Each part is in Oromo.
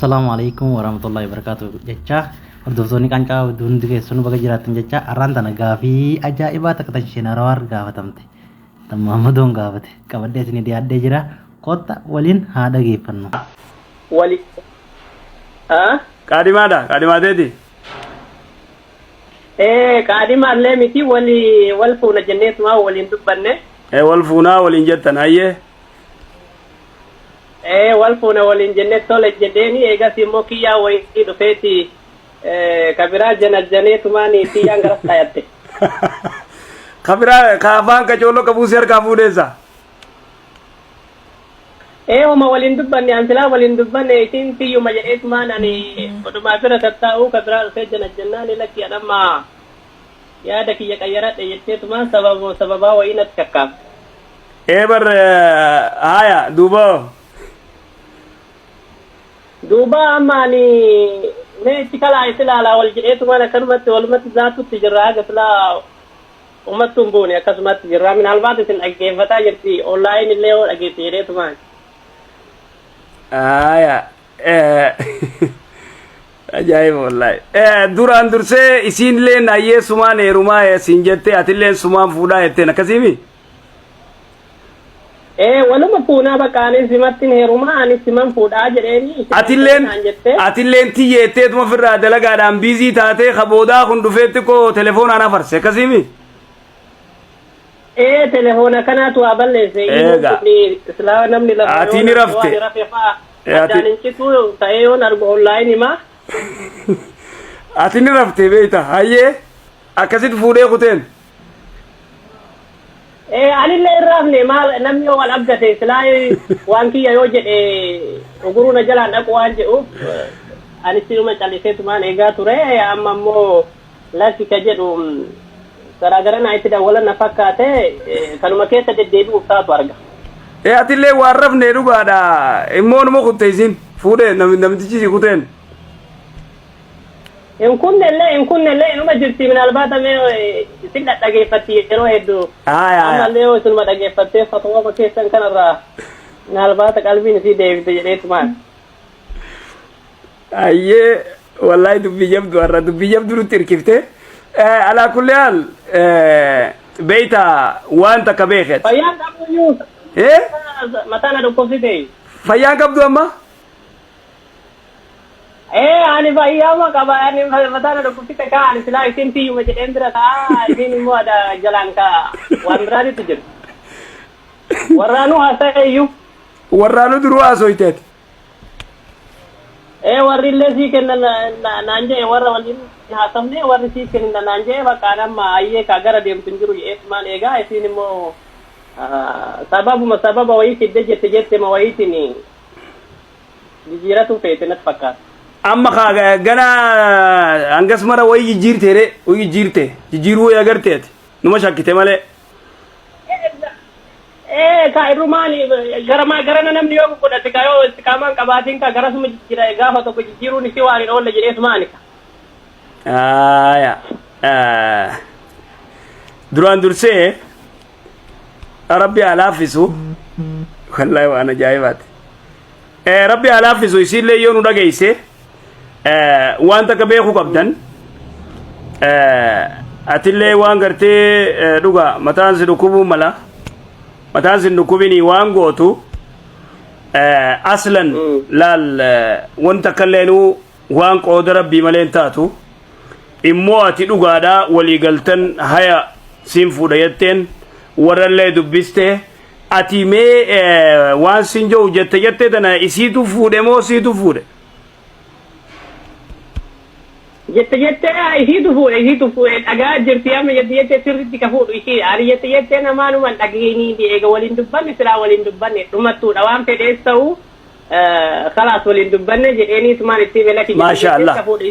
Assalaamu alaikum warahmatullahi wabarakatuh jecha hordoftoonni qancaa hundi keessanuu baga jiraattan jecha har'aan tana gaafii ajaa'ibaa takka tan isheen harawaar gaafatamte tan Muhammadoon gaafate qabadhee isinii dhiyaadhee jira kotta waliin haa dhageeffannu. Wali. Ah? Qaadhimaadha qaadhimaateeti. Ee qaadhimaallee miti wali wal fuuna jenneetumaa waliin dubbanne. Ee wal fuunaa waliin jettan hayyee. Ee wal fuuna waliin jennee tole jedheeni eegas immoo kiyyaa wayii dhufeeti ka biraa janajjaneetumaan kiyyaan garas taayatte. Ka biraa ka afaan qacooloo qabuu si harkaa fuudheessa. Ee homa waliin dubbanne an silaa waliin dubbanne isiin tiyyuma jedheetumaan ani odumaa bira tattaa'uu ka biraa dhufee janajjannaan lakki an amma yaada kiyya qayyaradhe jetteetumaan sababuma sababaa wayii natti kakkaafte. Ee bar haya duuba. Duuba amma ani mee itti kalaa itti ilaalaa wal jedheetumaan akkanumatti walumatti zaatutti jirra haga silaa uummattu hin buune akkasumatti jirra minaalbaat isin dhaggeeffataa jirti online illee yoo dhageette jedheetumaan. Haya. Ajaa'iba wallaahi. Duraan dursee isiinilleen hayyee sumaan heerumaa siin jettee atilleen sumaan fuudhaa jetteen akkasiimi? Ee waluma fuunaa bakka anis simattin heerumaa anis siman fuudhaa jedheeni isiin Atilleen naan jettee. atilleen tiyyeetteetuma ofirraa dalagaadhaan biizii taatee ka boodaa kun dhufee xiqqoo telefoonaan afarse akkasiimi? Ee telefoona kanaatu waa balleesse. Eega. Silaa namni lafa Ati ni rafte. yoo ani rafe fa'aa Ee, ati- addaan hin citu ta'ee yoon argu online himaa. Ati ni rafte beekta hayyee akkasitti fuudhee kuteen. Ee anillee hin rafne maal namni yoo wal abdate silaa waan kiyya yoo jedhe oguruu na jalaan dhaqu waan jedhuuf anis sinuma calliseetumaan eegaa ture amma immoo lakki ka jedhu garaagara naa itti dawwalan na fakkaate kanuma keessa deddeebi'uuf taatu arga. Ee atillee waan rafne dhugaadha immoo numa kutte isin fuudhee namtichi si kuteen. Hin kunnellee hin kunnellee inuma jirti minaalbaata mee isin dhadhageeffatti yeroo hedduu. Haaya haaya. Ammallee yoo isinuma dhageeffattee fatwaa keessan kanarraa minaalbaata qalbiin isii deebite jedheetumaan. Ayyee wallaahi dubbii jabdu har'a dubbii jabdu nutti hirkifte. Alaa kulli haal beeyta waan takka beeket. Fayyaan qabuyyuu Eh? mataa na dhukkubsite. Fayyaan qabdu amma? Ee ani fayyaama qaba ani mataa na dhukkubsite kaa ani silaa isin tiyyuma jedheen bira ta'a isiin immoo ada jalaan kaa waan biraatitti jiru. Warraanuu haasa'e iyyuu. Warraanuu duruu haasoyteet. Ee warri illee sii kenna naan jedhe warra waliin haasofne warri sii kenna naan jedhe bakka an amma ayyee kaa gara deemtu hin jiru jedheetumaan eegaa isiin immoo sababuma sababa wayii fidde jette jette ma wayiitiin jijjiiratu feete natti fakkaata. Amma kaa gana hangas mara wayii jijjiirte ree wayii jijjiirte jijjiiruu wayii agarteeti numa shakkite malee. Ee ka irrumaan garama garana namni yoo godhate ka yoo istiqaamaan qabaatiin ka garasuma jijjiira gaafa tokko jijjiiruun isii waan hin oolle jedheetumaani ka. Aya. Duraan dursee rabbi haa laaffisu. Wallaahi waan ajaa'ibaati. Rabbi haa laaffisu isiillee yoo nu dhageesse waan takka beekuu qabdan. Atillee waan gartee dhuga mataan si dhukkubuu mala. Mataan si dhukkubinii waan gootu aslan laal wanta akkallee waan qooda rabbii malee hin taatu. Immoo ati dhugaadhaa walii galtan haya siin fuudha jetteen warrallee dubbiste ati mee waan siin jiru jette jettee tana isiitu fuudhe moo siitu fuudhe? Jette jettee isiitu fuudhe dhagaa jirti amma jette jettee sirriitti ka fuudhu isii ani jette jettee namaanuma dhageenii eega waliin dubbanne silaa waliin dubbanne dhumattuudha waan fedhees ta'u kalaas waliin dubbanne jedheeniitumaan itti hime lakki jette Maasha jettee Allah. ka fuudhe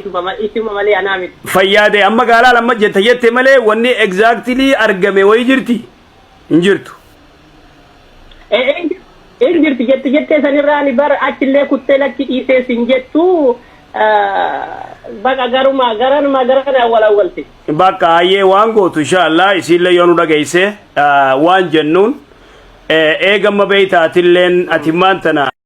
isuma malee anaa miti. Fayyaade amma gaalaa amma jette jette malee wanni exactly argame wayii jirti hin jirtu. In jirti jette jettee sanirraa ani bar achillee kuttee lakki dhiisee sin jettu baqa garuma garanuma garana awwal awwalti. Bakka hayyee waan gootu insha Allah isiillee yoo nu dhageesse waan jennuun eegamma beeytaatilleen ati maan tana.